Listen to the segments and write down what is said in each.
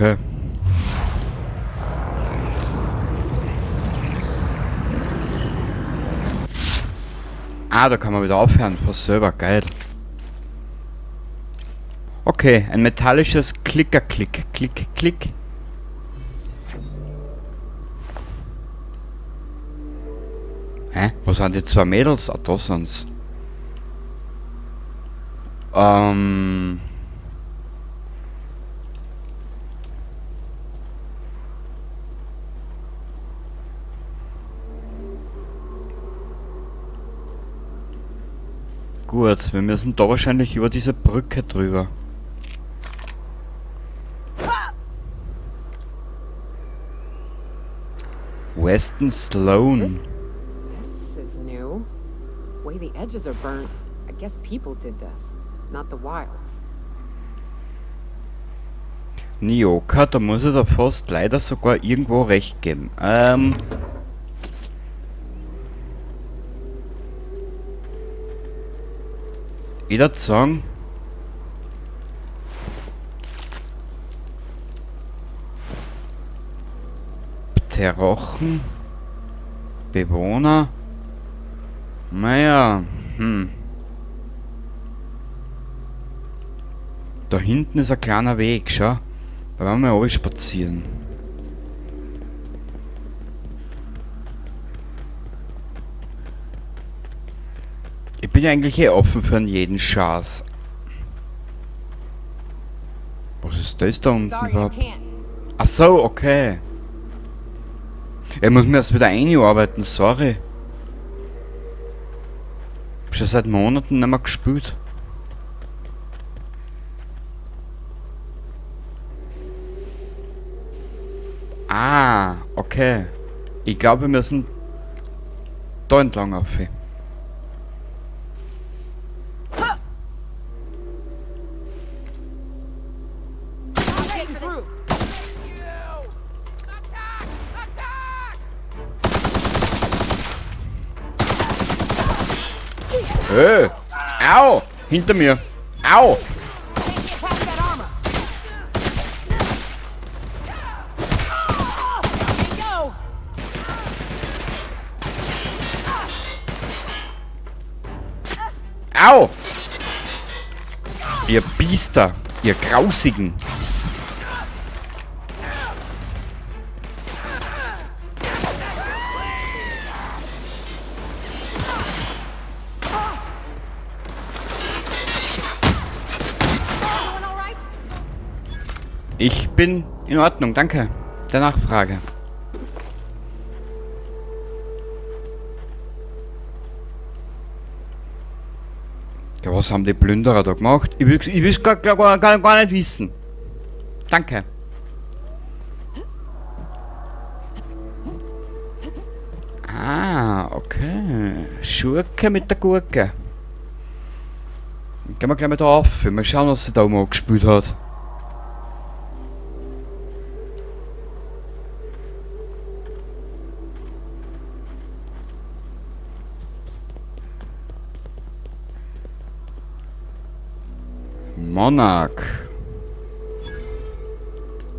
Okay. Ah, da kann man wieder aufhören. Fast selber. Geil. Okay, ein metallisches Klicker-Klick. Klick, klick. Hä? Wo sind die zwei Mädels? Ah, da sind's. Gut, wir müssen da wahrscheinlich über diese Brücke drüber. Weston Sloan. This is new. Way the edges are burnt. I guess people did this, not the wilds. Nyoka, da muss ich da fast leider sogar irgendwo recht geben. Ich würd sagen, Pterochen, Bewohner, naja, Da hinten ist ein kleiner Weg, schau. Da werden wir alle spazieren. Ich bin ja eigentlich eh offen für jeden Schatz. Was ist das da unten Sorry, I überhaupt? can't. Ach so, okay. Ich muss mir erst wieder einarbeiten, sorry. Hab schon seit Monaten nicht mehr gespielt. Ah, okay. Ich glaube, wir müssen da entlang auf. Hey. Au! Hinter mir! Au! Au! Ihr Biester! Ihr Grausigen! Ich bin in Ordnung, danke. Der Nachfrage. Ja, was haben die Plünderer da gemacht? Ich will's gar nicht wissen. Danke. Ah, okay. Schurke mit der Gurke. Dann gehen wir gleich mal da auf. Mal schauen, was sie da oben gespielt hat. Monarch.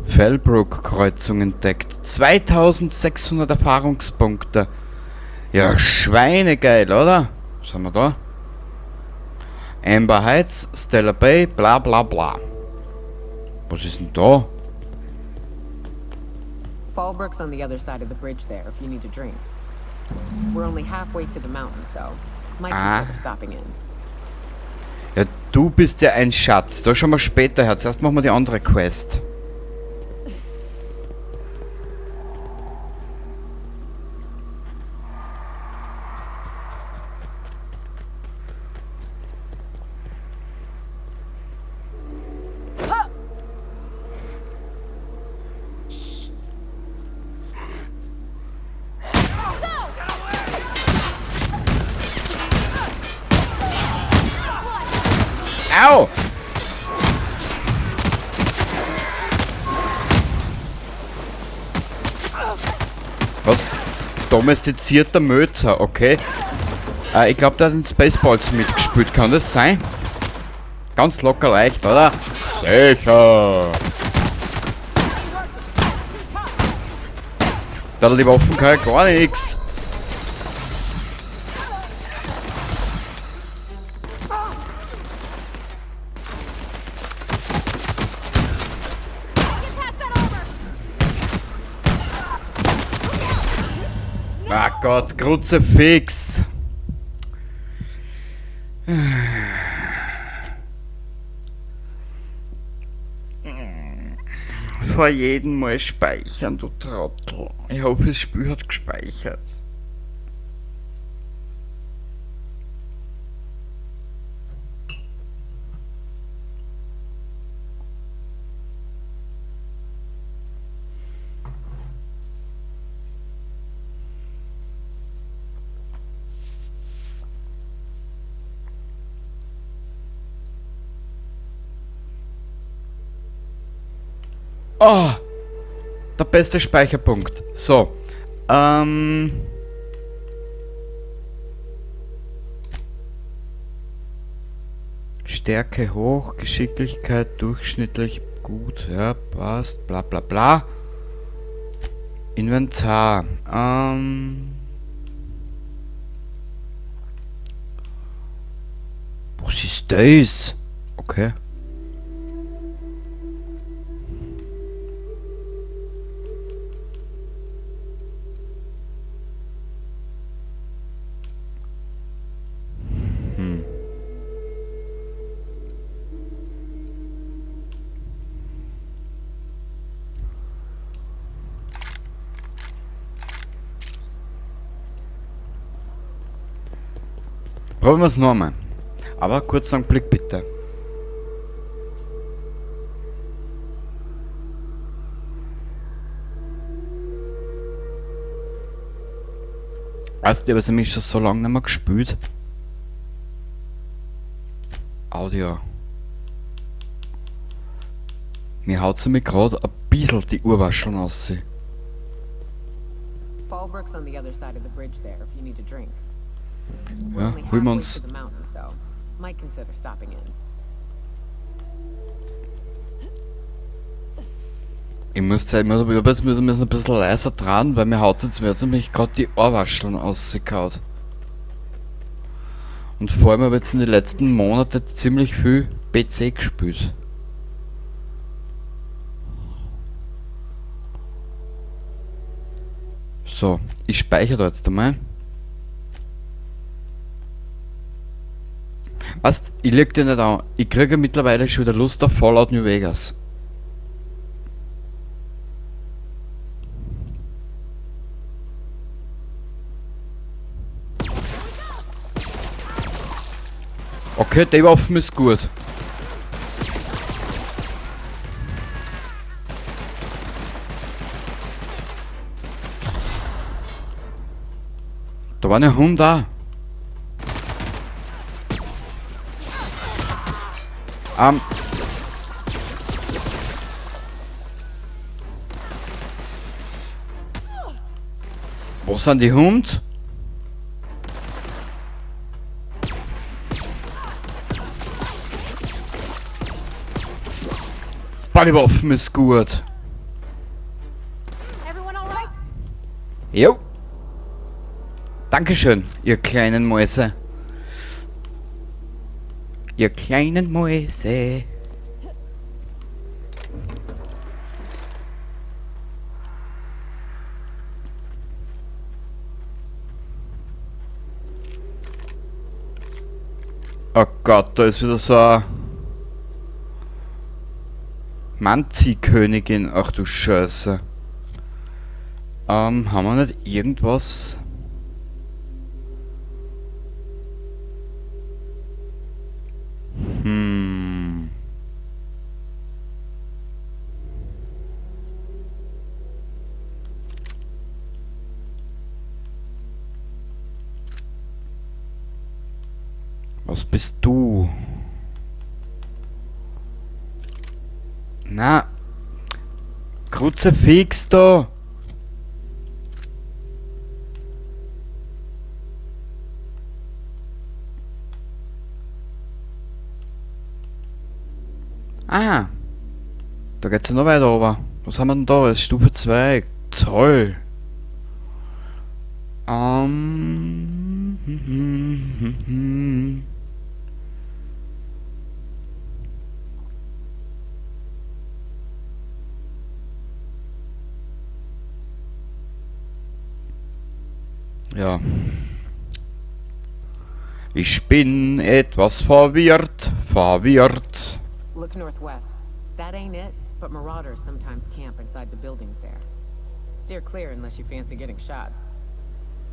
Fallbrook-Kreuzung entdeckt. 2600 Erfahrungspunkte. Ja, schweinegeil, oder? Was haben wir da? Amber Heights, Stella Bay, bla bla bla. Was ist denn da? Fallbrook's on the other side of the bridge there if you need a drink. We're only halfway to the mountain, so might consider stopping in. Ja, du bist ja ein Schatz. Da schauen wir später her. Zuerst machen wir die andere Quest. Au! Was? Domestizierter Mözer, okay. Ich glaub, der hat in Spaceballs mitgespielt. Kann das sein? Ganz locker leicht, oder? Sicher! Da hat die Waffen kann ja gar nichts. Ah Gott, Kruzifix. Vor jedem Mal speichern, du Trottel. Ich hoffe, das Spiel hat gespeichert. Oh, der beste Speicherpunkt. So. Stärke hoch, Geschicklichkeit durchschnittlich gut, ja, passt, bla bla bla. Inventar. Was ist das? Okay. Probieren wir es nochmal. Aber kurz einen Blick bitte. Weißt du, ich habe es nämlich schon so lange nicht mehr gespielt. Audio. Mir haut sie mir grad ein bisschen die Ohrwascheln aus. Fallbrook's on the other side of the bridge there if you need a drink. Ja, holen wir uns. Ich muss zeigen, ich muss ein bisschen leiser dran, weil mir haut jetzt mir nämlich gerade die Ohrwascheln rausgehauen. Und vor allem habe ich jetzt in den letzten Monaten ziemlich viel PC gespielt. So, ich speichere da jetzt einmal. Weißt, ich leg dir nicht an. Ich kriege mittlerweile schon wieder Lust auf Fallout New Vegas. Okay, die Waffen ist gut. Da war ein Hund da. Wo sind die Hund? Die Waffen ist gut. Jo. Dankeschön, ihr kleinen Mäuse. Ihr kleinen Mäuse. Oh Gott, da ist wieder so eine Manti-Königin. Ach du Scheiße. Haben wir nicht irgendwas? Was bist du? Na, Kruzifix da. Ah, da geht's ja noch weiter runter. Was haben wir denn da? Das ist Stufe 2. Toll. Ja. Ich bin etwas verwirrt. Verwirrt. Look northwest. That ain't it, but marauders sometimes camp inside the buildings there. Steer clear unless you fancy getting shot.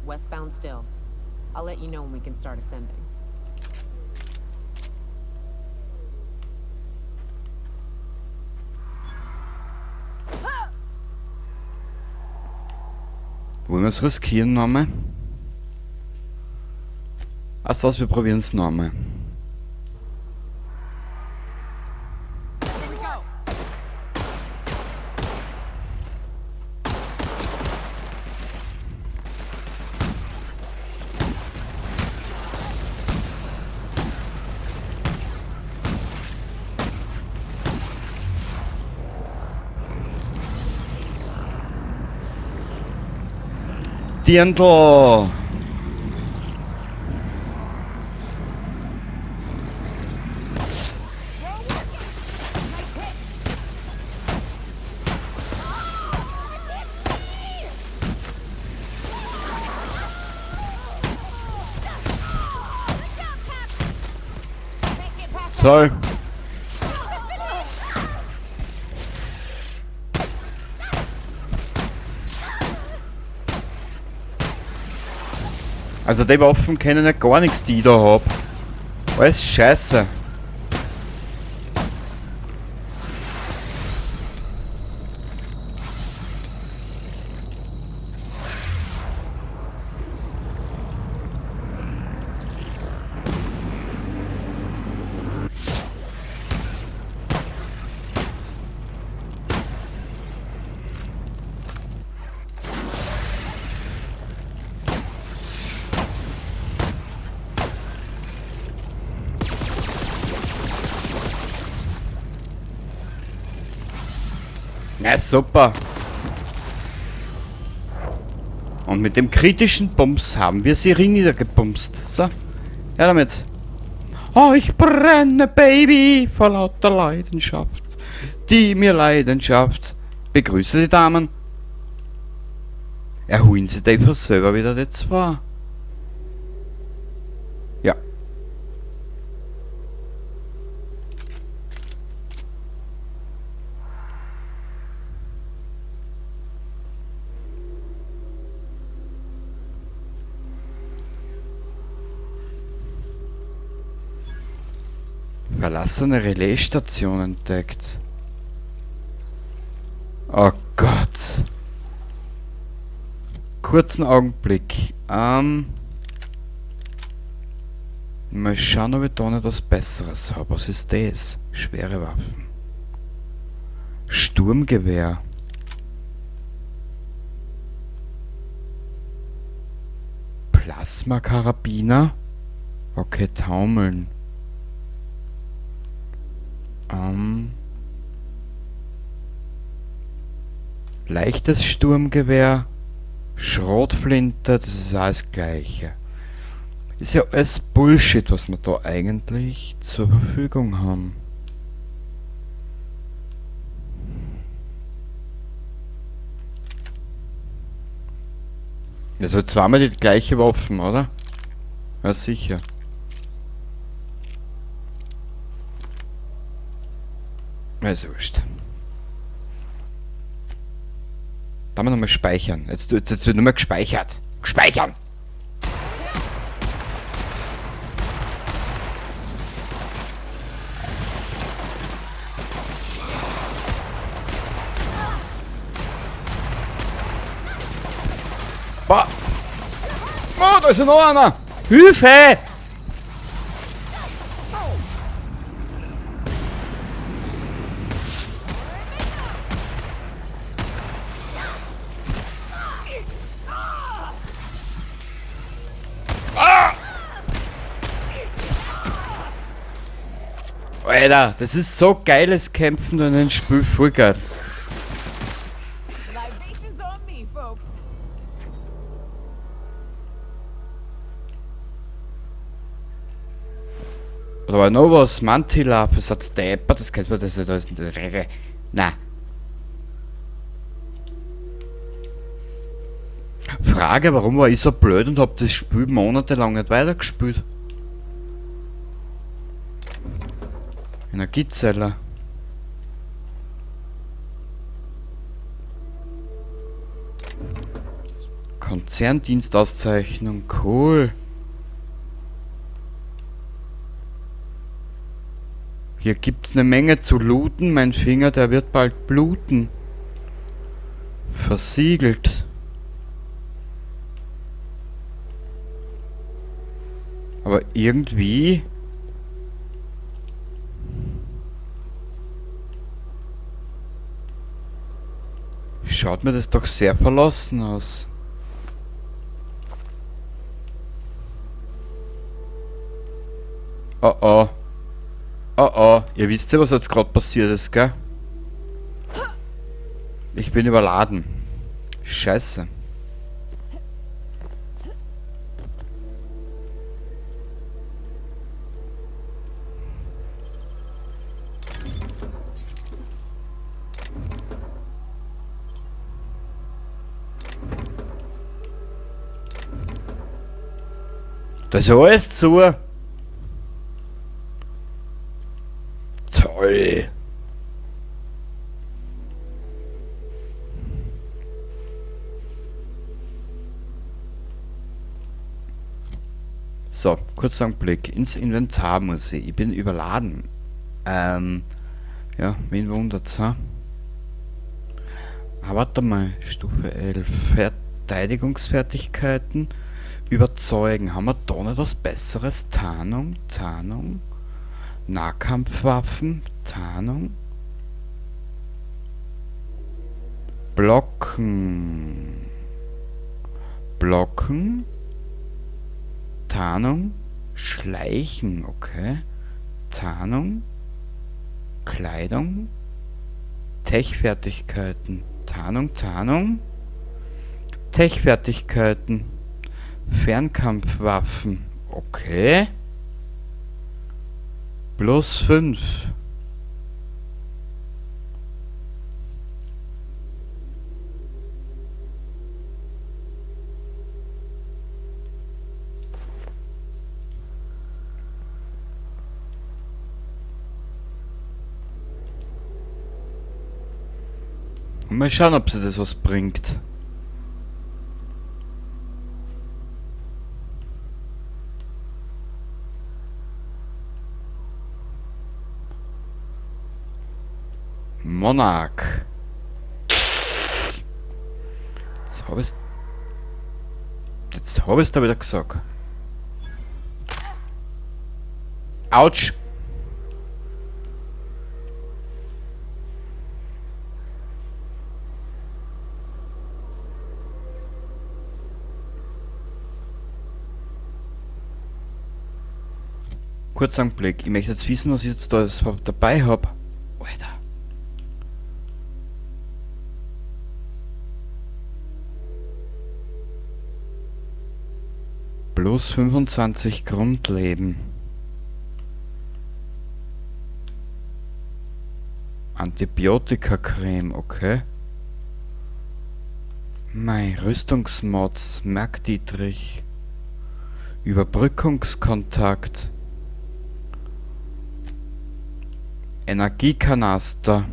Westbound still. I'll let you know when we can start ascending. Wollen wir es riskieren nochmal? Achso, wir probieren es nochmal. Dirndl! Soll. Also die Waffen kennen ja gar nichts, die ich da hab. Alles scheiße. Ja, super. Und mit dem kritischen Bums haben wir sie niedergebumst. So, ja damit. Oh, ich brenne, Baby, vor lauter Leidenschaft, die mir Leidenschaft. Begrüße die Damen. Erholen Sie einfach selber wieder die zwei. Ja. Verlassene Relaisstation entdeckt. Oh Gott. Kurzen Augenblick. Mal schauen, ob ich da nicht was Besseres habe. Was ist das? Schwere Waffen. Sturmgewehr. Plasmakarabiner. Okay, taumeln. Leichtes Sturmgewehr, Schrotflinte, das ist alles Gleiche. Ist ja alles Bullshit, was wir da eigentlich zur Verfügung haben. Das hat zweimal die gleiche Waffen, oder? Ja, sicher. Ist ja wurscht. Da wir nochmal speichern. Jetzt wird nur mehr gespeichert. Speichern! Boah! Oh, da ist ja noch einer! Hilfe! Alter, das ist so geiles Kämpfen in einem Spiel, voll geil. Oder war noch was? Mantilla, Besatz Depper, das kennt man, das ist das. Na. Frage, warum war ich so blöd und hab das Spiel monatelang nicht weitergespielt? Energiezelle. Konzerndienstauszeichnung, cool. Hier gibt's eine Menge zu looten. Mein Finger, der wird bald bluten. Versiegelt. Aber irgendwie... Schaut mir das doch sehr verlassen aus. Oh oh. Oh oh. Ihr wisst ja, was jetzt gerade passiert ist, gell? Ich bin überladen. Scheiße. Da ist ja alles zu. Toll. So, kurzer Blick ins Inventar muss ich. Ich bin überladen. Ja, wen wundert's, ha? Ah, warte mal. Stufe 11. Verteidigungsfertigkeiten. Überzeugen. Haben wir da nicht was Besseres? Tarnung, Tarnung. Nahkampfwaffen, Tarnung. Blocken. Blocken. Tarnung. Schleichen, okay. Tarnung. Kleidung. Tech-Fertigkeiten. Tarnung, Tarnung. Tech-Fertigkeiten. Fernkampfwaffen. Okay. Plus 5. Mal schauen, ob sie das was bringt. Monarch. Jetzt hab ich's. Jetzt hab ich's da wieder gesagt. Autsch! Kurzer Blick. Ich möchte jetzt wissen, was ich jetzt da dabei hab. Alter. Plus 25 Grundleben. Antibiotika-Creme, okay. Mei, Rüstungsmods, Merkdietrich. Überbrückungskontakt. Energiekanister.